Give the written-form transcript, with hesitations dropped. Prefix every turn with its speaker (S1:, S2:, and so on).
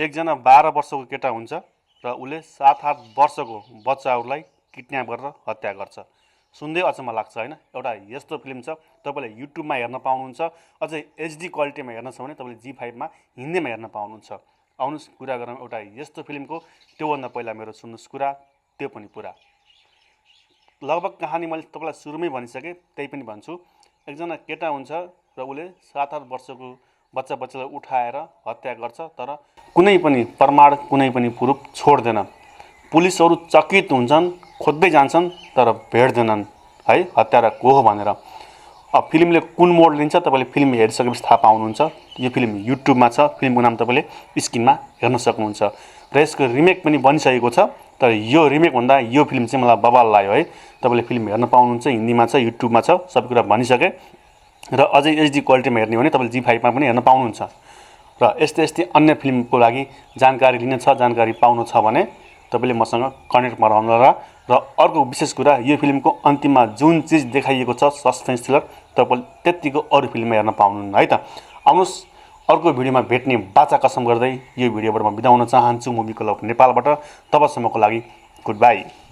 S1: एकजना 12 वर्षको केटा हुन्छ र उसले 7-8 वर्षको बच्चाहरूलाई किडन्याप गरेर हत्या गर्छ। सुन्दै अचम्म लाग्छ हैन? एउटा यस्तो फिल्म छ, तपाईले युट्युबमा हेर्न पाउनुहुन्छ। अझै एचडी क्वालिटीमा हेर्न छ भने तपाईले जी5 मा हिन्दीमा हेर्न पाउनुहुन्छ। आउनुस् कुरा गरौँ एउटा यस्तो फिल्मको। त्योभन्दा पहिला मेरो सुन्नुस् कुरा, त्यो पनि पुरा। लगभग कहानी मैले तपाईलाई सुरुमै भनिसके, त्यही पनि भन्छु। एकजना केटा हुन्छ र उसले 7-8 वर्षको बच्चालाई उठाएर हत्या गर्छ, तर कुनै पनि प्रमाण, कुनै पनि प्रुफ छोड्दैन। पुलिसहरू चकित हुन्छन्, खोज्दै जान्छन्, तर भेट्दैनन् है हत्यारा को हो भनेर। अब फिल्मले कुन मोड लिन्छ तपाईले फिल्म हेरिसकेपछि थाहा पाउनुहुन्छ। यो फिल्म युट्युबमा छ, फिल्मको नाम तपाईले स्क्रिनमा हेर्न सक्नुहुन्छ र यसको रिमेक पनि बनिसकेको छ। तर यो रिमेक भन्दा यो फिल्म चाहिँ मलाई बवाल लाग्यो है। तपाईले फिल्म हेर्न पाउनुहुन्छ, हिन्दीमा छ, युट्युबमा छ, सबै कुरा भनिसके। र अझै एचडी क्वालिटीमा हेर्ने भने तपाईले जी5 मा पनि हेर्न पाउनुहुन्छ। र यस्तै अन्य फिल्मको लागि जानकारी लिन छ, जानकारी पाउन छ भने तपाईले मसँग कनेक्टमा रहनुहोला। र अर्को विशेष कुरा, यो फिल्मको अन्तिममा जुन चीज देखाइएको छ सस्पेन्स थ्रिलर, तपाईले त्यतिको अरु फिल्ममा हेर्न पाउनुहुन्न है त। आउनुस् अर्को भिडियोमा भेट्ने बाचा कसम गर्दै यो भिडियोबाट म बिदा हुन चाहन्छु मुभी क्लब नेपालबाट। तबसम्मको लागि गुड बाई।